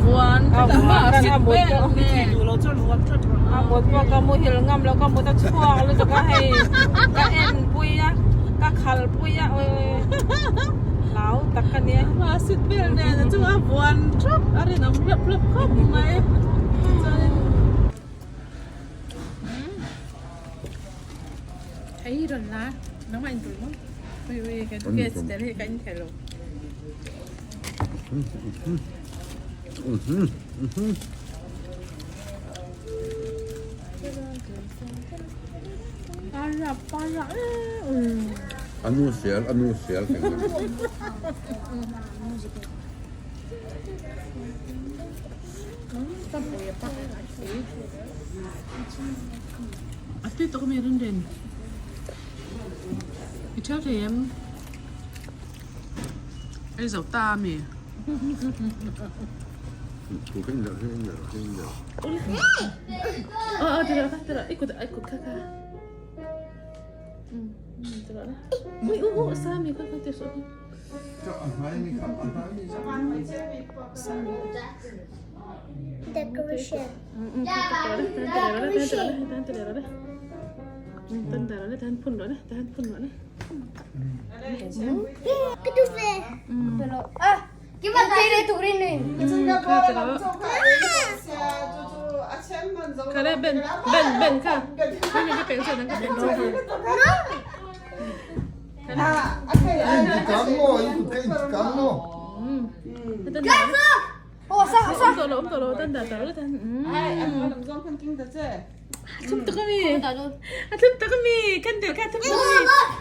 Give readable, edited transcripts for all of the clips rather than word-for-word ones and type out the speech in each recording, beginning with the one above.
Vuan A mut pawh ka muhil ngam lo ka mut a chhuak lutuk a hei ka en pui a ka khal pui a hlau tak ka nia. A seat belt nen a chungah a vuan thap a rinawm hlawp hlawp khawp mai chuanin hei rawn la nangmah in tur maw ui ui ka gas tel hi ka in thei lo. Anu sel anu sel A tui tawk ami rin rin i thial thei em? Ei zo ta a mi. Aw aw tiraw kha tiraw i kut i kut kha kha tiraw la ui u u sami kha kha ti suh sami Decoration. Thum tak ami. A thum tak ami. Kan tel kha thum tak ami.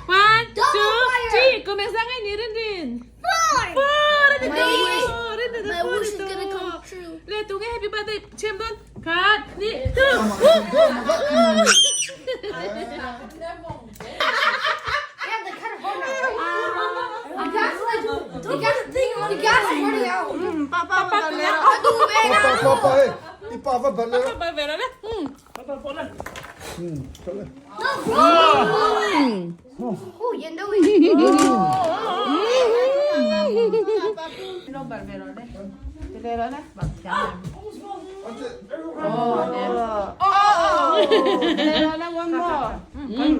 One, two, three. Kum eng sang ai ni rin rin. Four. Four. Rin rin four. Rin rin My four. wish is gonna come true. Le tu nge happy birthday chem don. Khat ni tu. The gas, the gas is running out. Papa Pa pa hey, i pa va ban le. Pa ve la le. Oh, you know it.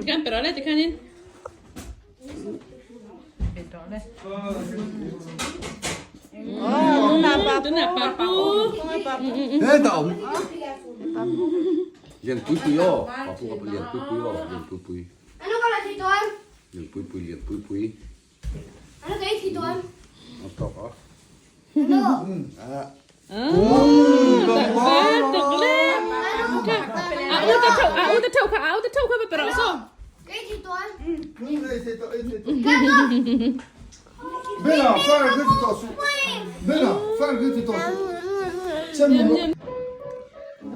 Kan pero le tikhanin. Tuna papu. Hey ta om. Lian pui pui aw. Papu ka lian pui pui aw. Lian pui pui. Ano ka la thi tuan? Lian pui pui lian pui pui. Ano ka thi tuan? A tok a. Ano? Ah. A u ta thau a u ta thau kha a u ta thau kha pero so. Cái thi tuan? Bena, fara cái ti to su. Bena, fara cái ti to su. Chem mo.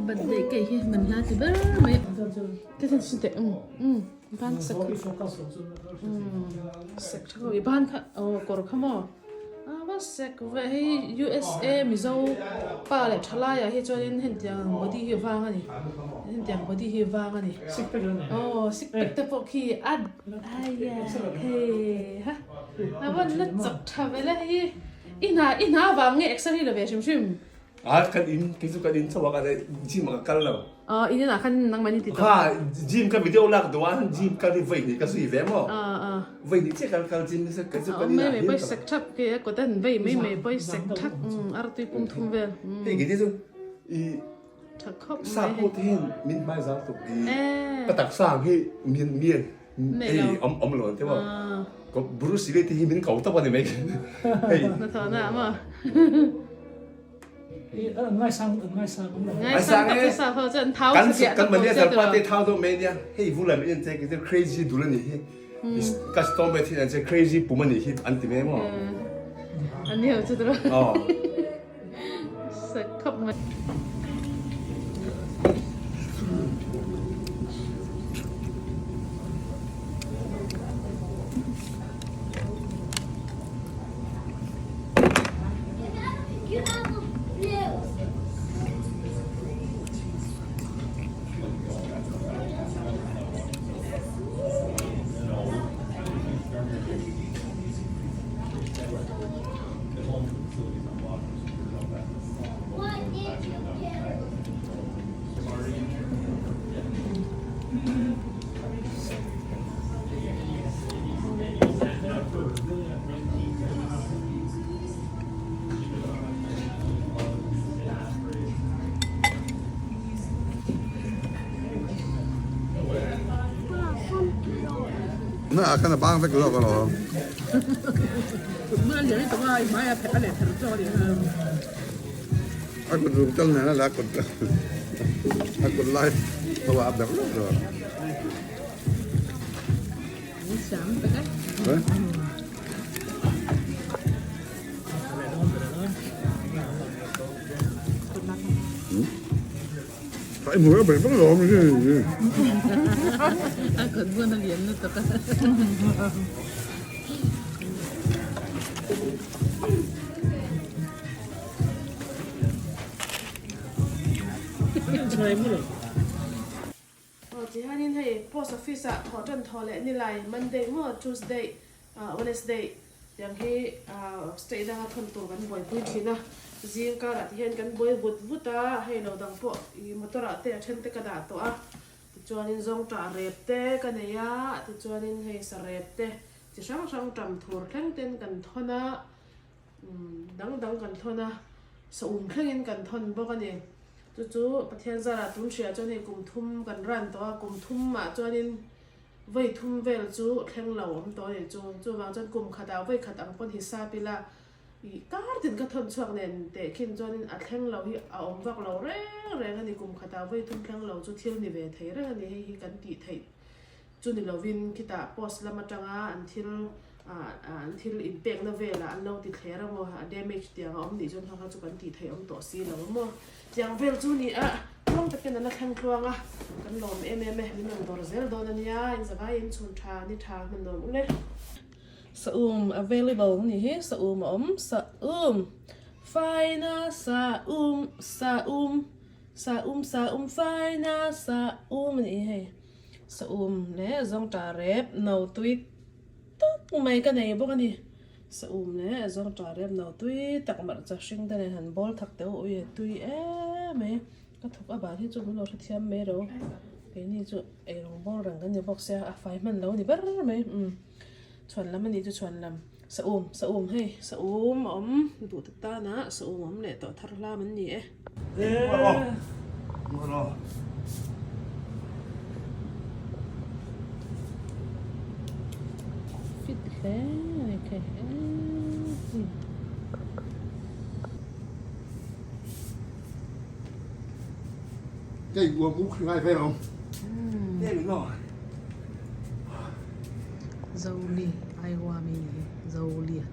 Birthday cake hi man hla ti ber mai. Te than sin te ban sak sak tha i ban kha aw kawr kha maw a va sek ve hei USA Mizo pa leh thalai ah hi chuanin hetiang ang body hi vang a ni hetiang body hi vang a ni aw six pack te pawh khi a aiya hei ha a van la chak tha vel a hei i hna i hna vang nge exer hi la ve hrim hrim. A kan in kei chu kan in chho ah gym ah ka kal lo. Aw in ah khan nangmah nih ti tawh. Kha gym ka video lak duh ah gym kal hi voi hnih ka zui ve maw. Voi hnih chiah kal kal gym kei chu kan in ah Mai mai pawh sek thap kei a kut an vei mai mai pawh sek thak artui pum thum vel. Hei kei te chu i Tha khawp mai. Sap ho te hin min hmai zang tuk i ka taksa ang hi min mi ei om om lo an ti maw. Ko Bruce Lee te hi min ko tawp a ni mai hei. Na thaw na maw. Ngaisang e. Kan kan mania zalpa te thau deuh mai nia. Hei vulan in che ki crazy dul ani hi. Customer thin an che crazy pum ani hi an ti mai maw. Ani ho chu tro. Oh. Sak khop mai. Na ah khan a bang vek zawk alawm. A kut ruk tal nen a la kut a kut lai ho ah a berh lawk lawk. Ai hmu ber ber lawm hi. A kut buan a lian lutuk a. Aw tihianin hei post office ah thawh tan thawh leh nilai Monday maw Tuesday Wednesday tiang hi state danga thawn tur kan buaipui thin a, zing karah te hian kan buai vut vut a, hei lo dang pawh ih motor ah te a then te ka dah tawh a, tichuanin zawngtah rep te ka nei a, tichuanin hei sa rep te chi hrang hrang tam thur thleng ten kan thawn a, dang dang kan thawn a, sa um thlengin kan thawn bawk a ni. Chu chu Pathian zarah tun hriah chuan hei kum thum kan ran tawh a, kum thum ah chuanin Vawi thum vel chu thleng lo awm tawh a ni chu. Chuvang chuan kum khatah vawi khat ang pawn hisap ila ih kar tin ka thawn chhuak nen teh khin chuanin a thleng lo hi a awm vak lo reng reng a ni. Kum khatah vawi thum thleng lo chu thil ni ve thei reng a ni. Hei hi kan tih theih chu ni lovin khitah post lam atanga an thil ah an thil inpekna velah an lo ti thler a maw a damage tiang a awm nih chuan kha kha chu kan tih theih awm tawh si lo a maw. Tiang vel chu ni a, tluang takin a la thleng tluang a, kan lawm em em e, min rawn dawr zel dawn a nia, in zavai in chhun tha ni tha hman nuam ule. Sa um available ni hi, sa um a awm, sa um faina sa um sa um sa um sa um faina sa um a ni hei, sa um leh zawngtah rep no tui tak mai ka nei bawk a ni. Sa um leh zawng ṭah rem no tui tak marcha hring te nen han bawl thak teh u ui a tui em mai ka thawk a ban hi chu min lo hrethiam mai ro keini chu eirawng bawl reng kan ni bawk sia a fai hman lo ni ber mai umm chhuan lam a nih chu chhuan lam sa um sa um hei sa um a awm duh te tana sa um a awm leh tawh thar hlam an ni e. Fit hle a ni thei em. Cái uống cũng ngay phải không? Zoli Aiwa mi ni hi Zolian.